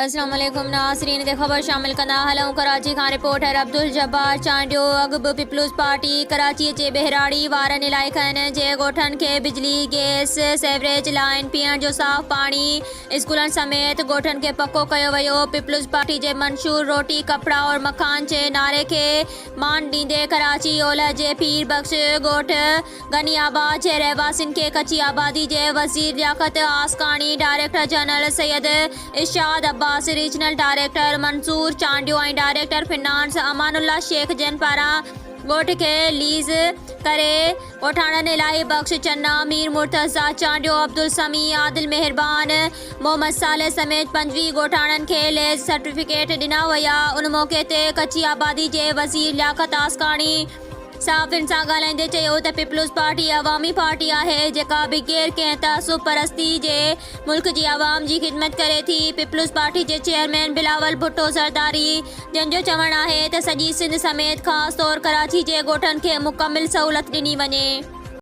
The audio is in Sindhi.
السلام عليڪم ناظرين هتي خبر شامل ڪندا هلون ڪراچي کان رپورٽر عبدالجبار چانڊيو اڳ به پيپلز پارٽي ڪراچي جي ٻهراڙي وارن علائقن جي ڳوٺن کي بجلي گيس سيوريج لائين پيئڻ جو صاف پاڻي اسڪولن سميت ڳوٺن کي پڪو ڪيو ويو پيپلز پارٽي جي منشور روٽي ڪپڙا اور مڪان جي نعري کي مان ڏيندي ڪراچي اولهه جي پير بخش ڳوٺ غني آباد جي رهواسين کي ڪچي آبادي جي وزير Liaquat Askani, director general Syed Irshad Abbas, regional director Manzoor Chandio ۽ director finance Amanullah Shaikh جن پاران ڳوٺ کي ليز ڪري ڳوٺاڻن الاهي بخش چنا، مير مرتضيٰ چانڊيو، عبدالسميع، عادل مهربان، محمد صالح سميت 25 ڳوٺاڻن کي ليز سرٽيفڪيٽ ڏنا ويا. ان موقعي تي ڪچي آبادي جي وزير لياقت آسڪاڻي، صحافين سان ڳالهائيندي چيو ته پيپلز پارٽي عوامي پارٽي آهي جيڪا بغير ڪنهن تعصب پرستي جي ملڪ جي عوام جي خدمت ڪري ٿي، پيپلز پارٽي جي چيئرمين بلاول ڀٽو زرداري جن جو چوڻ آهي ته سڄي سنڌ سميت خاص طور ڪراچي جي ڳوٺن کي مڪمل سهولت ڏني وڃي.